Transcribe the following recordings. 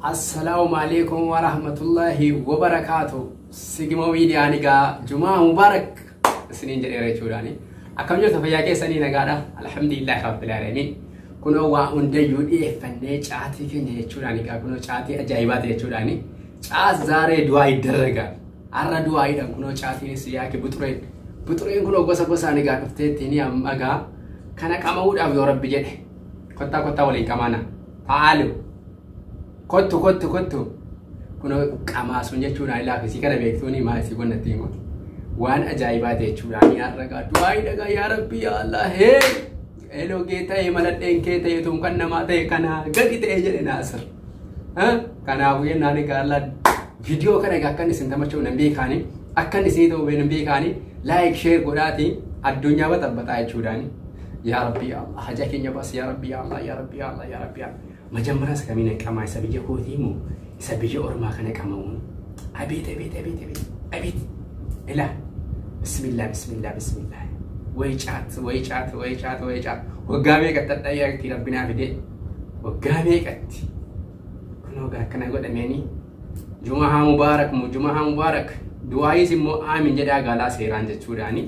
Assalaamu alaikum wa rahmatullahi wa barakaatu. Sigmoo miidiyaan egaa Jumaa Mubaarak isiniin jedheera jechuudhaani. Akkam jirtu, fayyaa keessanii, nagaadha? Alhamdulillahi rabbil alamin. Kunoo waa hundayyuu dhiyeeffannee caatii keenya jechuudhaan, egaa kunoo caatii ajaa'ibaati jechuudhaani. Caat zaaree du'aa iddarraga. Har'a du'aayiidhaan kunoo caatiinis yaake buxureen. Buxureen kunoo gosa gosaan egaa dhufteettiin amma egaa kana qama'uudhaaf yoo rabbi jedhe. Kottaa, kottaa, waliin qamaana. Ta'aalu. Kottu, kottu, kottu. Kunoo qamaa sun jechuudhaan ilaafisii kana beektuuni maa isii gonnatti himu. Waan ajaa'ibaati jechuudhaan har'a gaa du'aayii dhagaa, yaa rabbi, yaa Allah, hee. Eloo kee ta'e maladheen kee ta'e tun kan namaa ta'e kana gadi ta'e jedhe Naasir. Kanaafuu jennaan egaa Allah viidiyoo kana egaa akkan isin tamachuu nan beekaani, akkan isin ta'u nan beekaani, like, share godhaati addunyaa baxabbaxaa jechuudhaani. Yaa Rabbi, yaa Allah, haja keenya baas, yaa Rabbi, yaa Allah, yaa Rabbi, yaa Allah, yaa Rabbi, yaa majammaraa isa kamiin qamaa, isa biyya kootii moo isa biyya ormaa kana qamamuun? Abeet, abeet, abeet, abeet, abeet, ilaa, bismillah, bismillah, bismillah, way caat, way caat, way caat, way caat. Waggaa meeqatti dhadhayyatti rabbi naa fide, waggaa meeqatti kunoo akkana godhameeni. Jumahaa mubaarak, jumahaa mubaarak. Du'aayis immoo aamin jedhaa gaalaa seeraan jechuudhaani,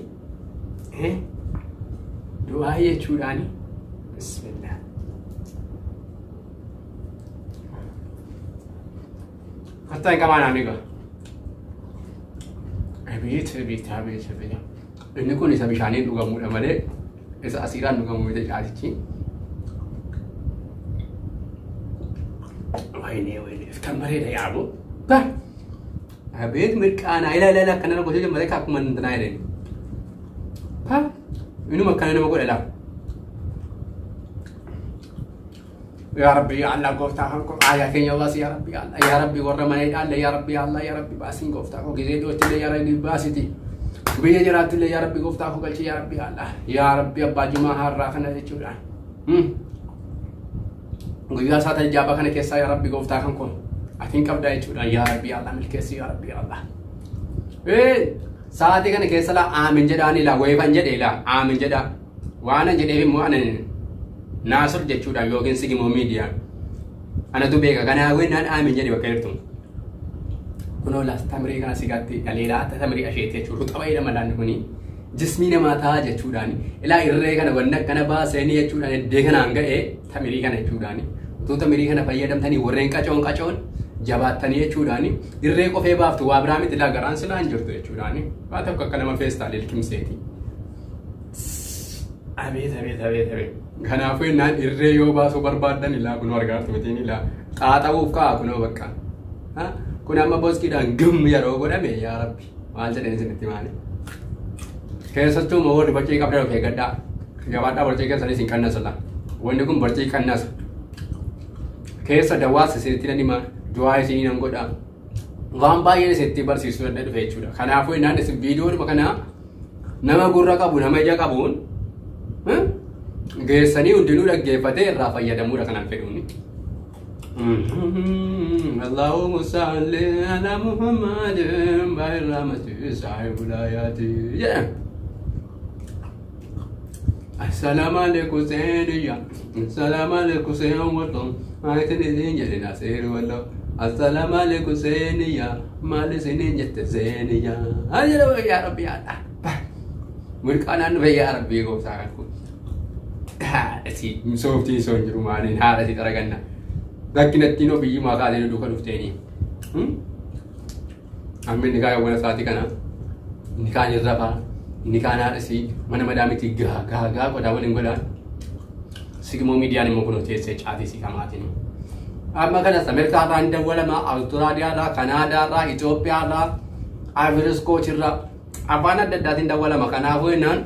du'aayii jechuudhaani. Bismillah. Kottaa hin qabaanaa miga. Abeet, abeet, abeet, abeet. Inni kun isa bishaaniin dhugamuudha malee isa asiiraan dhugamu miti caatichi. Wayinee, wayinee, kan bareeda yaabu. Abeet mirqaanaa, ila ila akkana nama gochuu malee akkuma intinaa jedhani. Inuma akkana nama godha laa. Yaa Rabbi, yaa Allah, gooftaa kan koo, aayaa keenya baasi, yaa Rabbi, yaa Allah, yaa Rabbi, warra mana hidhaalle, yaa Rabbi, yaa Allah, yaa Rabbi, baasiin gooftaa koo, gizee dhiyootti yaa Rabbi baasiti. Biyya jiraattillee, yaa Rabbi, gooftaa koo galchi, yaa Rabbi, yaa Allah, yaa Rabbi, abbaa jumaa har'aa kana jechuudha. Guyyaa isaa tajaajila kana keessaa, yaa Rabbi, gooftaa kan koo, atiin qabdaa jechuudha, yaa Rabbi, yaa Allah, milkeessi, yaa Rabbi, yaa Allah. Sa'aatii kana keessa laa aamin jedhaani, laa weefan jedhee, laa aamin jedhaa. Waan an jedheef immoo ana Naasir jechuudha yookiin Sigimoo miidiyaa. Anatu beeka, kanaafuu innaan aamin jedhe bakka jirtu. Kunoo laas tamirii kana sigaatti dhaleelaa tamirii asheetti jechuudha. Ruxaba jedhama laanni kuni. Jismii namaa ta'a jechuudhaani. Ilaa irree kana wanni akkana baasanii jechuudhaan iddee kanaan ga'ee tamirii kana jechuudhaani. Utuu tamirii kana fayyadamtanii warreen qacoon qacoon jabaattanii jechuudhaani irree qofee baaftu, waa biraa miti, ilaa garaan silaa hin jirtu jechuudhaani. Waa tokko akka nama feestaalii liqimseeti. Abeet, abeet, abeet, abeet. Kanaafuu innaan irree yoo baasuu barbaaddan, ilaa kunoo argaartu mitiin, ilaa xaaxa'uuf ka'a kunoo bakka. Kun amma boskiidhaan gum yeroo godhame, yaa Rabbi, maal jedheen isinitti maali? Keessattuu immoo warri barcii qabdan of eeggadhaa. Gabaadhaa, barcii keessanis hin qannasala. Wanni kun barcii qannasa. Keessa dawaas isinitti nan hima, du'aa isinii nan godha. Waan baay'een isinitti barsiisuu danda'e dhufe jechuudha. Kanaafuu innaan isin viidiyoodhuma kana nama gurra qabu, nama ija qabuun geessanii hundinuu dhaggeeffatee irraa fayyadamuudha kanan fedhuuni. Allahumma salli ala Muhammad baay'ee sahibul hayati jedha. Assalamu alaikum seeniya. Assalamu alaikum seen wallo. Maal isin jedhe Naasir wallo. Assalamu alaikum seeniya. Maal isin jette seeniya? Ajira yaa Rabbi, yaa Allah. Mirqaanaan dhufe, yaa Rabbi gooftaa kan kun. Haadha si sooftiin soon jiru maaliin haadha si xaraganna. Rakkinattiin ofiyyumaa kaatee nu duuka dhufteeni. Amma inni kaan awwala sa'aatii kana inni kaan irra fa'a, inni kaan haadha si mana madaamitti gaha gaha gaha qodaa waliin godhaan. Sigmoo miidiyaan immoo kunoo teessee caatii si kamaatiin. Amma kanas Ameerikaa irraa hin dawwalama, Awustiraaliyaa irraa, Kanaadaa irraa, Itoophiyaa irraa, Ivory irraa, afaan adda addaatiin dawwalama. Kanaafuu jennaan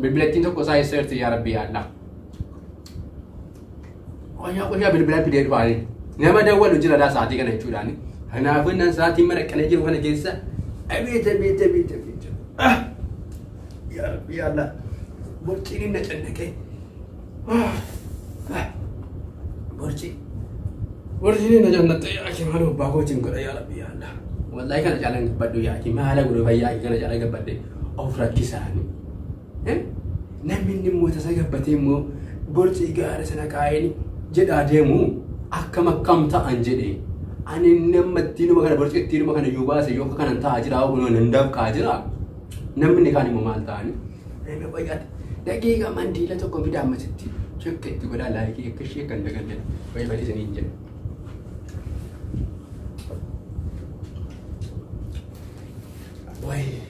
bilbilattiin tokko isaa eessa jirti, yaa Rabbi, yaa Allah? Qoyyaa qoyyaa bilbila fidee dhufaanii. Nama dawwalu jira daa sa'aatii kana jechuudhaani. Kanaafuu jennaan sa'aatiin mana qanee jiru kana keessa, abeet, abeet, abeet, abeet. Yaa Rabbi, yaa Allah. Borciin hin nacannaqee. Borcii. Borciin hin nacannaqee, yaa akii maal abbaa kootiin godha, yaa Rabbi, yaa Allah. Wallahi kana caalaan gabbadhu, yaa akii maala godhu, fayyaa akii kana caalaa gabbadhe of rakkisaani. Namni inni immoo tasa gabbatee immoo borcii gaara sana kaa'een jedhaa deemu. Akkam akkam ta'an jedhee ani nammattiinuma kana borcittiinuma kana iyyuu baase yoo akka kanan ta'aa jira kunoo nan dafqaa jira. Namni kaan immoo maal ta'ani? Namni fayyaatti daqiiqa mandiila tokko fida ammasitti chekka itti godhaa laayikii akka ishee kan daganne wayii badii isiniin jedhe. Wayii.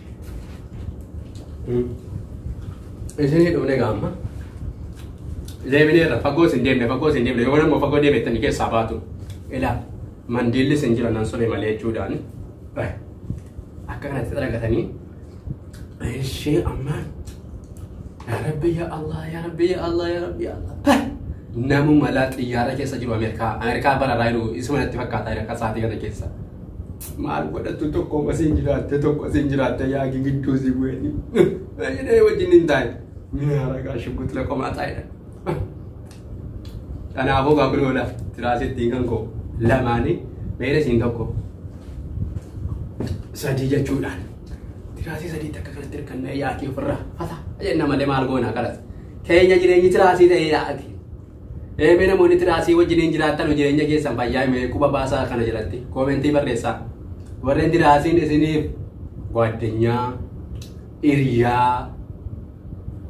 Isinii dhufne gaamma. Deebineerra fagoo isin deemne fagoo isin deemne yoo nama fagoo deemettanii keessaa baatu. Ilaa mandiilli isin jira nan sobe malee jechuudhaan. Akka kanatti xaragatanii. Ishee amma yaa Rabbi yaa Allah yaa Rabbi yaa Allah yaa Rabbi yaa Allah. Namu malaa xiyyaara keessa jiru Ameerikaa Ameerikaa bararaa jiru isuma natti fakkaataa jira akka sa'aatii kana keessa. Maal godhattu tokko asiin jiraatte tokko asiin jiraatte yaagi gidduu si bu'eeni. Jedhee wajjin hin taa'e. Mina ragaa shugguxila qomaa taa'edha. Kanaafuu gaabiroola tiraasittiin kan koo lamaanii meera isiin tokko sadii jechuudhaan. Tiraasii sadiitti akka kanatti hirkannee yaakii ofirraa fata jenna malee maal goona kanas. Keenya jireenyi tiraasii ta'ee yaa'ati. Eemee namoonni tiraasii wajjiniin jiraattan jireenya keessan fayyaa himee quba baasaa kana jalatti koomentii barreessaa. Warreen tiraasiin isiniif gwaddinyaa, hiriyaa,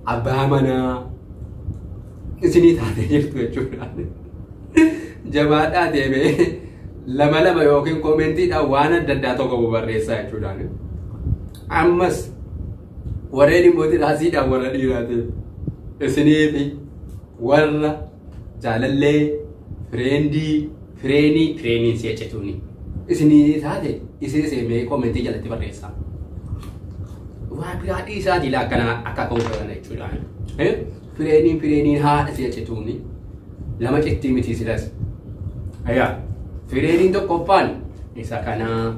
abbaa manaa isinii taatee jirtu jechuudha. Jabaadhaa deemee lama lama yookiin koomentiidhaan waan adda addaa tokko barreessaa jechuudha. Ammas warreen immoo tiraasiidhaan warra dhiiraatiif isiniifi warra jaalallee fireendii fireenii fireeniin si'a jechuuni isinii taate isin seemee koomentii jalatti barreessaa. Waa biraa dhiisaatii akkana akka koomfatan jechuudha. Fireeniin fireeniin haadha si'a jechuuni lama cittii miti silas. Ayyaa fireeniin tokkoffaan isa kanaa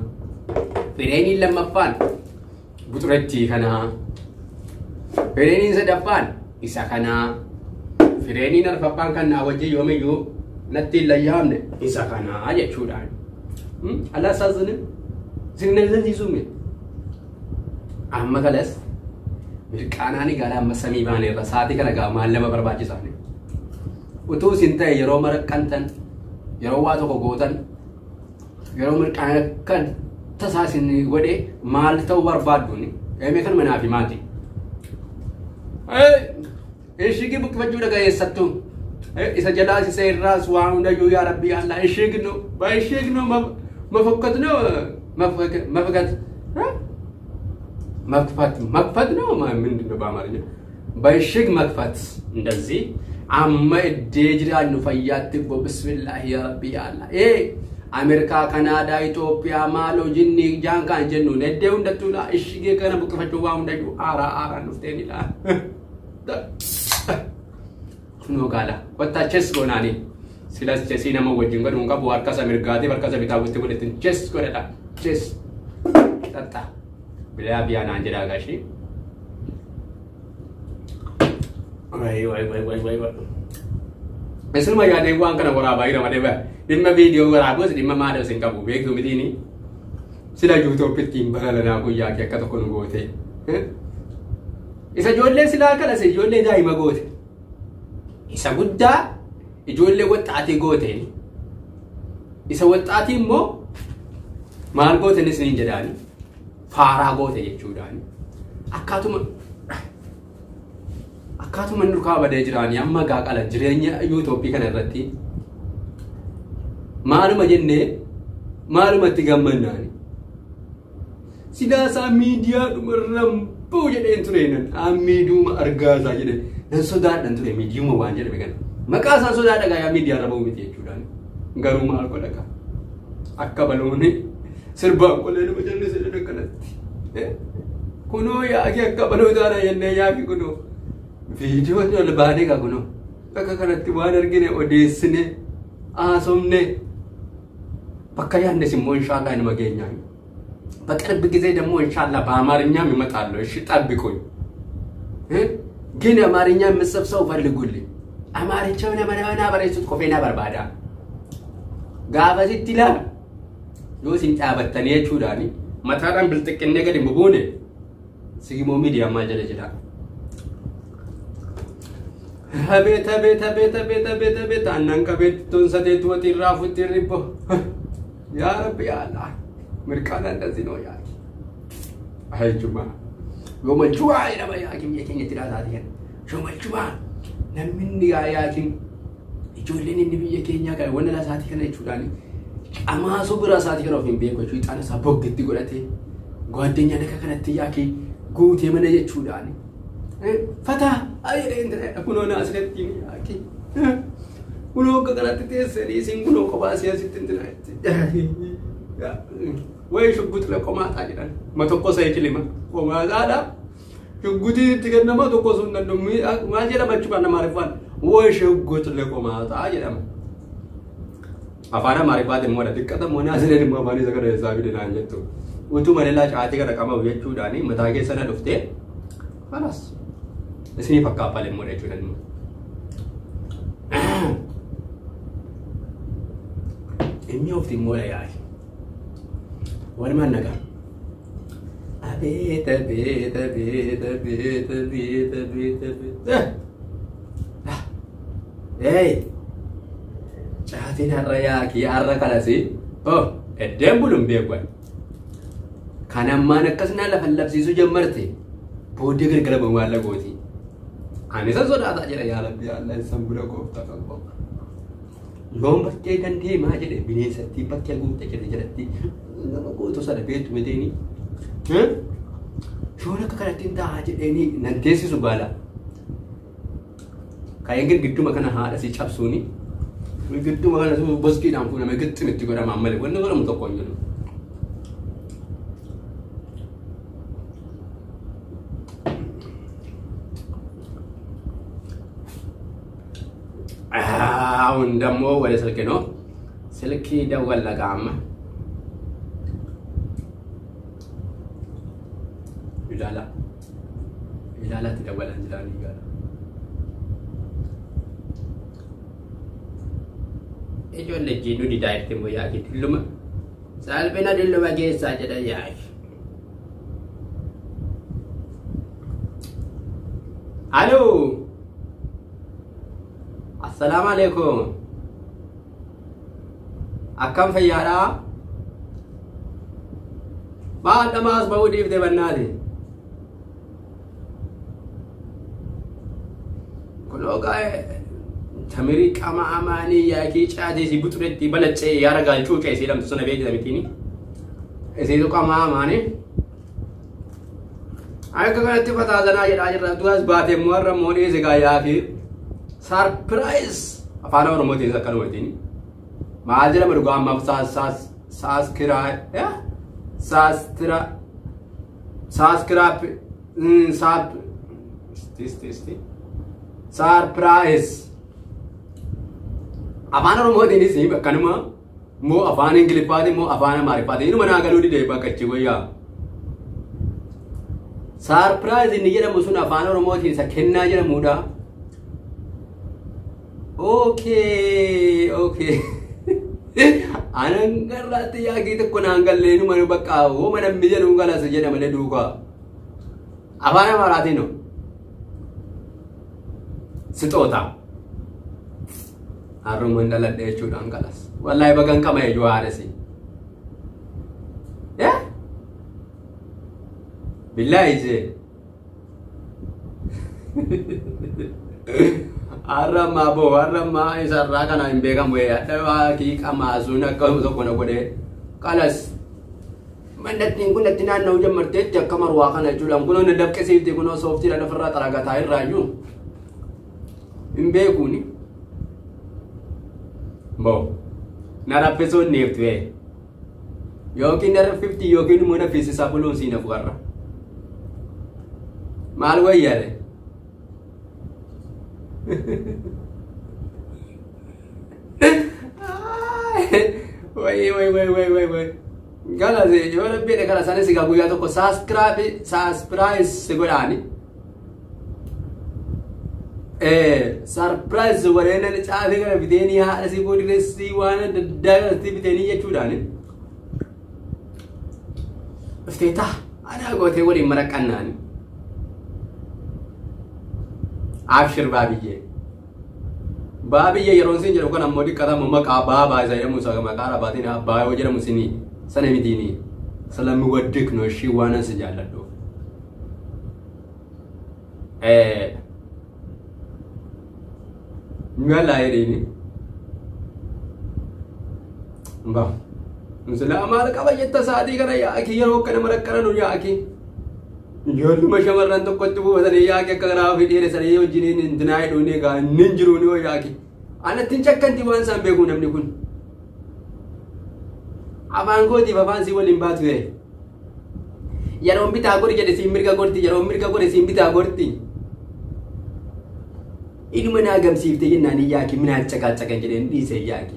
fireeniin lammaffaan buxurettii kanaa fireeniin sadaffaan isa kanaa fireeniin arfaffaan kan naa wajjin yoomiyyuu natti hin layyaamne isa kanaa jechuudha. Alaasaasin sinna Amma kalas mirqaanaan gaala amma samii baaneerra sa'aatii kana gaa maal nama barbaachisaa. Utuu isin ta'e yeroo maraqqantan yeroo waa tokko gootan yeroo mirqaana kan tasaa isin godhe maal ta'uu barbaadduun eemee kan manaa fi maati. Ishigi buqqifachuu dhagaa eessattuu isa jalaas isa irraas waan hundayyuu yaa Rabbi yaa Allah ishignu ba ishignu mafakkat ነው መፍከት መክፈት መክፈት ነው ምንድን ነው በአማርኛ? በእሽግ መክፈት እንደዚህ አመ እዴ ጅራኑ ፈያት ቦ ብስሚላህ ያ ረቢ ያ አላህ ኤ አሜሪካ ካናዳ ኢትዮጵያ ማሎ ጅኒ ጃንካን ጀኑ ነዴ ሁንደቱላ እሽጌ ከነ ቡቅፈቹ ዋ ሁንደዩ አራ አራ ኑፍቴን ይላ ኩኖ ጋላ ወታ ቸስ ጎናኒ silas chesii nama wajjin godhuun qabu harka isa mirgaatiif harka isa bitaa walitti godhatin ches godhadha ches xaxxa bilaa biyaa naan jedhaa gaashii. Wayi wayi wayi wayi wayi wayi. Isinuma yaadeen waan kana waraabaa jira malee dhimma viidiyoo waraabus dhimma maadha isin qabu beektu mitiini. Sila yuutuubitti hin baralanaa guyyaa kee akka tokko nu goote. Isa ijoollee silaa kanas ijoollee daa'ima goote. Isa guddaa ijoollee waxxaatii gooteen isa waxxaatii immoo maal gooteen isiniin jedhaani faaraa goote jechuudhaani akkaatuma inni dukaa badee jiraanii amma gaaqala jireenya yuutuubii kana irratti maaluma jennee maalumatti gammannaani silaasaa miidiyaa dhumarran buu jedheen tureenan miidiuma argaasaa jedhee nan sodaadhan ture miidiyuma waan jedhame kana. Maqaa isaan sodaa dhagaa yaa miidiyaa irra ba'uu miti jechuudhaan. Garuu maal godha kaa? Akka baloonni sirbaan qolee nama jallisee jedhan kanatti. Kunoo yaaki akka baloo taana jennee yaaki kunoo. Viidiyoon ol baanee kaa kunoo. Akka kanatti waan argine odeessine haasofne bakka yaadnes immoo inshaallah inuma geenyaa. በቅርብ ጊዜ ደግሞ ኢንሻአላህ በአማርኛም ይመጣሉ። እሺ ጠብቁኝ። ግን አማርኛ የምጽፍ ሰው ፈልጉልኝ። አማርኛው ለመናና በሬሱት ኮፌና በርባዳ gaafasitti ilaala yoo isin dhaabattanii jechuudhaani mataadhaan bilxiqqinne gadi hin buune sigimoo miidiyaa maal jala jira. Abeet abeet abeet abeet abeet abeet aannan qabeetti tonsateetu waxiin raafutti ribbo. Yaa Rabbi yaa Allah mirqaanaan dhazinoo yaaki. Ay jumaa. Yooma jumaa jedhama yaaki biyya keenyatti dhaasaati kan. Yooma jumaa namni inni yaakiin ijoolleen inni biyya keenyaa kana wanna laasaatii kana jechuudhaan qamaasuu bira isaatii kana of hin beeku jechuudha. Ixaana isaa boggetti godhatee gwaddeenyaan akka kanatti yaakii guutee mana jechuudhaan. Fataa ayyaana intala kunoo na asirratti yaakii. Kunoo akka kanatti teessanii isin kunoo kophaa asii asitti intala wayi shugguxila qomaaxaa jedhan ma tokko isa icilima qomaaxaadha. Shugguxii itti kennama tokko sun danda'u maal jedhama jechuudha Amaariffaan wayi shugguxila qomaaxaa jedhama. Afaan Amaariffaatiin immoo xiqqata immoo naasileen immoo afaan isa kana eessaa fide naan jettu. Utuu malee caatii kana qamamu jechuudhaan mataa keessa na dhuftee kanas isinii fakkaafale immoo jechuudha. Inni ofti immoo yaali. Walumaan nagaa. Abeet abeet abeet abeet abeet abeet abeet. Hey! Caatiin har'a yaakii har'a kanasi. Oh, eddeen buluun beeku. Kan ammaan akkas naa lafa labsiisuu jammarte booddee gargara waan lagooti. Ani isa sodaataa jira yaa Rabbi yaa Allah isan bula gooftaa kan qabu. Yoon bakkee kan deemaa jedhe bineensatti bakkee guutte jedhe jedhatti nama gootu sana beektu miteeni. Yoon akka kanatti hin ta'a jedheeni nan teessisu baala. Kaayeen girgidduma kana haadha si cabsuuni. Girgidduma kana boskiidhaan fuudhamee gixxim itti godhama malee wanni godhamu tokko hin jiru. አሁን ደግሞ ወደ ስልክ ነው። ስልክ ደወል ለጋ amma ilaala ilaalaatti dawwalan jiranii gaala. Ijoollee jiidhuu didaa itti immoo yaaki dulluma salphina dulluma keessaa jedhan yaaki. Aloo. Assalaamu alaikum. Akkam fayyaadhaa? Maal dhamaas ba'uu dhiifte bannaati? Kunoo qaa'ee tamirii qama amaanii yaakii caatee si buxuretti balaccee yaara gaalchuu ceesee lamtu sana beekta mitiini. Isiitu qama amaanii. Akka kanatti fataasanaa jedhaa jirra. Duras baatee immoo har'a immoo dhiyeesse gaa yaakii. Sarpiraayis afaan Oromootiin akkanumatiin maal jedhama dhugaa ammaaf saaskira saaskiraap saap isti sarpiraayis afaan Oromootiinis akkanuma moo afaan Ingiliffaatiin moo afaan Amaariffaatiin inuma naa galuu didee bakka achi wayyaa. Sarpiraayis inni jedhamu sun afaan Oromootiin isa kennaa jedhamudha. Okay, okay. Anan garraatti yaakii tokko naan gallee numa bakka hooma namni jedhu galas jedha malee duukaa. Afaan Amaaraatiin sixoota. Harruma dhaladhe jechuudhaan galas. Wallaahi bagan qama ijoo haadhasi. Billaahi jee. Har'ammaa boo har'ammaa isarraa kana hin beekamu yaadda qamaasuun akka tokko na godhee kalas mallattiin kun natti naanna'uu jammarteetti akka marwaa kana jechuudhaan kunoo na dafqisiifte kunoo sooftiidhaan ofirraa xaragataa irraayyuu hin beekuuni. Boo na raffisuun neeftu yookiin na raffifti yookiin immoo na fiisisaa buluun siin hafu har'a. Maal wayyaare? Wai wai wai wai wai wai. Galas yoo rabbi kana sanis egaa guyyaa tokko saaspraayis godhaani. Sarpiraayis warreen caafee kana biteenii haadha si boodireessii waan adda addaa kanatti biteenii jechuudhaani. Dhuftee taa anaa gootee waliin maraqqannaani. Abshir baabiyyee. Baabiyya yeroon siin jedhu kan ammoo diqqatamu maqaa baabaa isa jedhamu isa maqaa arabaatiin abbaa yoo jedhamu sinii sana mitiini. ስለምወድክ ነው። እሺ ዋናን ስጃለሁ ሚያላ አይሪኒ ባ ስለ maal qaba jetta sa'aatii kana yaa'aki yeroo akkana maraqqara nu yaa'aki ijoolluma shamarran tokkotti buufatanii yaa'aki akka kanaa ofii dheeressanii wajjiniin intinaa hidhuun egaa inni hin jiruun yoo yaa'aki anatti hin cakkanti waan isaan beeku namni kun afaan kootiif afaan sii waliin baatu ta'e yeroon bitaa gori jedhe siin mirga gorti yeroon mirga gore siin bitaa gorti inuma naa gamsiifte jennaan yaaki minaan caqaacakan jedheen dhiise yaaki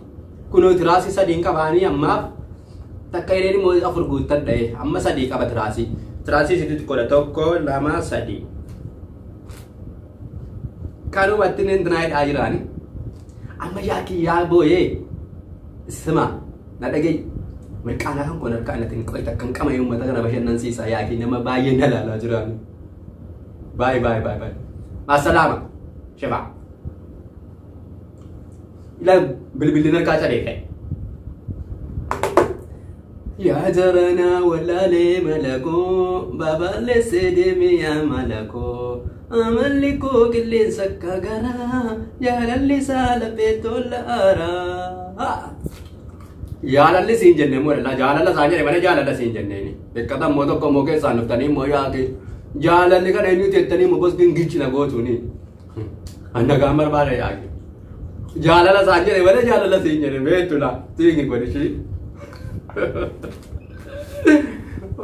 kunoo tiraasii sadiin qabaanii ammaaf takka jedheen immoo afur guuttadha amma sadii qaba tiraasii tiraasii sitti godha tokko lama sadii kanumatti intinaa hidhaa jiraani amma yaaki yaa booyee sima na dhagayi mirqaanaa kan kun harka anatiin qoy takkan qama uummata kana bashannansiisa yaaki nama baay'ee na ilaalaa jiraani baay baay baay baay maasalaama shibaa ila bilbilli harkaa cadee ka'e. Yaa jaranaa wallaalee malakoo babal'eessee deemee yaa malakoo amalli koo qilleensa akka garaa jaalalli isaa lafee tola aaraa. Jaalalli siin jennee moo jaalala isaan jedhe malee jaalala siin jenneeni. Dhiqqata immoo tokko immoo keessaan dhuftanii immoo yaake jaalalli kana eenyuti jettanii immoo gosni gichina gootuuni. Annagaan barbaada yaake. Jaalala isaan jedhe malee jaalala siin jedhe beektu laa siin godhishii.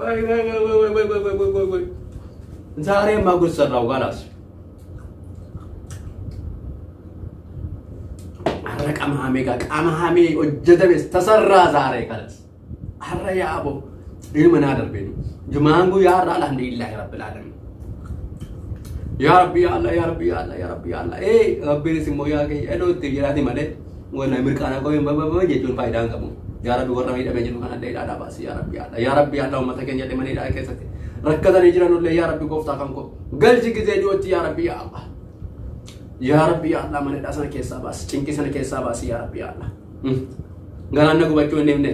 ወይ ወይ ወይ ወይ ወይ ወይ ወይ ወይ ወይ ዛሬማ ጉድ ሰራው ጋላስ አረ ቀማሜ ጋር ቀማሜ hojjetames ተሰራ ዛሬ ከለስ አረ ያቦ ilma naa darbeeni jumaan guyyaa har'a alhamdulillahi rabbil alamin yaa rabbi yaa allah yaa rabbi yaa allah yaa rabbi yaa allah ee rabbiinis immoo yaa kiyya edootti jiraati malee wallahi mirqaana koo hin bababa jechuun faayidaa hin qabu yaa rabbi warra miidhamee jiru kanallee hidhaadhaa baasi yaa rabbi yaa allah yaa rabbi yaa allah uummata keenya illee mana hidhaa keessatti rakkatanii jiranullee yaa rabbi gooftaa kan koo galchi gisee dhiyootti yaa rabbi yaa allah yaa rabbi yaa allah mana hidhaa sana keessaa baasi cinqii sana keessaa baasi yaa rabbi yaa allah garaan na gubachuu hin himne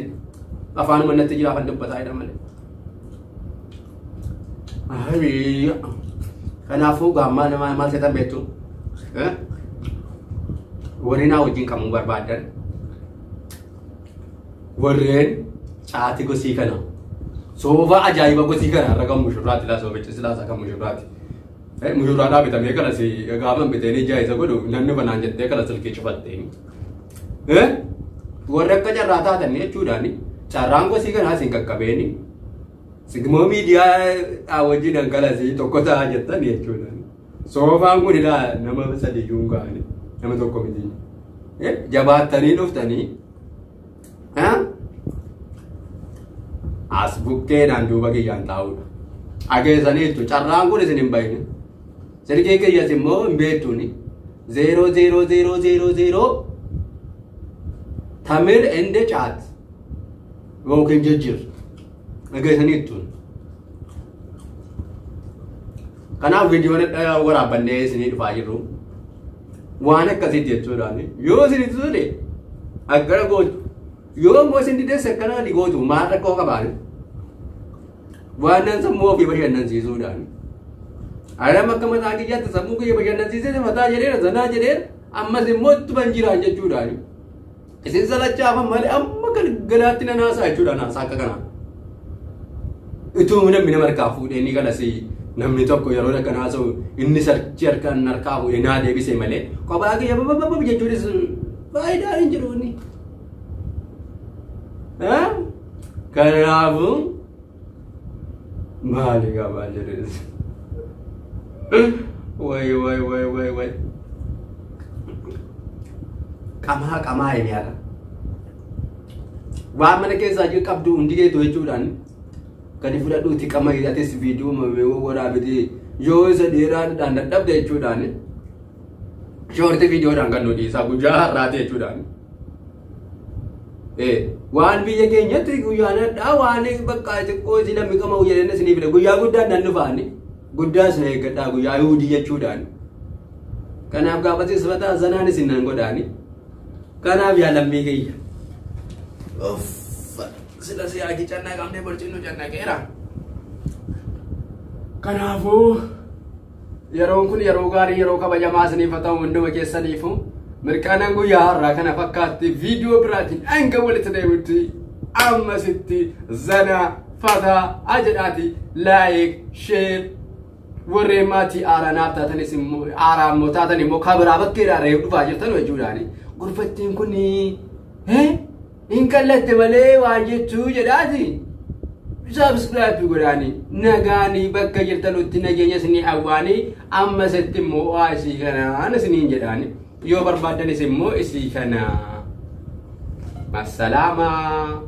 afaanuma natti jira afaan dubbataa jedha malee. Kanaafuu gaammaa nama maal seetan beektu warreen naa wajjin qabuu barbaadan warreen caatii gosii kana soofaa ajaa'iba gosii kana irra kan mushurraati laa soofichi silaasa kan mushurraati. Mushurraadhaa bitamee kanas gaafa bitee ijaa isa godhu namni banaan jettee kana silkii cufattee. Warri akka carraa taatan jechuudhaan carraan gosii kanaa isin qaqqabeeni. Sigmoo miidiyaa wajjin dhangalasii tokko ta'a jettan jechuudha. Soofaan kun ilaa nama sadi iyyuu hin ga'ani. Nama tokko miti. Jabaattanii dhuftanii as bukkeedhaan duuba kiyyaan taa'uudha. Ageessaniitu carraan kun isin hin bayne. Silkii kiyyas immoo hin beektuuni. 0 0 0 0 0 tamir ende caat yookiin jijjiir. Dhageessaniitu. Kanaaf viidiyoon waraabannee isinii dhufaa jirru waan akkasitti jechuudhaan yoo isinitti tole akkana gootu yoo immoo isin dides akkana gootu maal rakkoo qabaani waan nan sammuu ofii bashannansiisuudhaan. Anam akka mataa kiyyaatti sammuu kiyya bashannansiisee mataa jedheera zanaa jedheera ammas immoo ittuma hin jiraan jechuudhaan. Isin salachaafan malee amma galaatti nan haasaa jechuudhaan haasaa akka kanaa. Utuu namni nama harkaa fuudhee ni galasi namni tokko yeroo akkan haasa'u inni sarchi harkaan harkaa fuudhee naa deebise malee kophaa kiyya babababab jechuunis faayidaa hin jiru inni. Kanaafuu maali qabaa jedhes. Way way way way way. Qamaa qamaa himiyaadha. Waan mana keessaa jiru qabdu hundi keetu jechuudhaan gadi fudhadhuuti qama atis viidiyoo waraabiti yoo isa dheeraadhaan dadhabde jechuudhaan shoorti viidiyoodhaan kan nu dhiisaa guyyaa har'aati jechuudhaan. Waan biyya keenyatti guyyaan hadhaa waan bakka xiqqoo isin namni qama jedhanii isinii fida guyyaa guddaan nan dhufaani guddaa isin eeggadhaa guyyaa Yihudii jechuudhaan. Kanaaf gaafatis fataa zanaan isin nan godhaani. Kanaaf yaa lammii kiyya. Sila siyaaki cannaqamnee borcinnu cannaqeera. Kanaafuu yeroon kun yeroo gaarii, yeroo kabajamaa isiniif haa ta'u hunduma keessaniifu. Mirqaanan guyyaa har'aa kana fakkaatti. Viidiyoo biraatiin hanga walitti deemutti ammasitti zana fataa ajedhaati, like, share, warreen maatii aaranaaf taatanis immoo, aaraa immoo taatan immoo kabiraa bakkeedhaa reef dhufaa jirtan jechuudhaani. Gurfattiin kun hin qallatte malee waan jechuu jedhaati. Subscribe godhaanii nagaanii bakka jirtanutti nageenya isinii hawwaanii, ammasitti immoo waa isii kanaan isiniin jedhaani, yoo barbaaddanis immoo isii kana. Massalaamaa.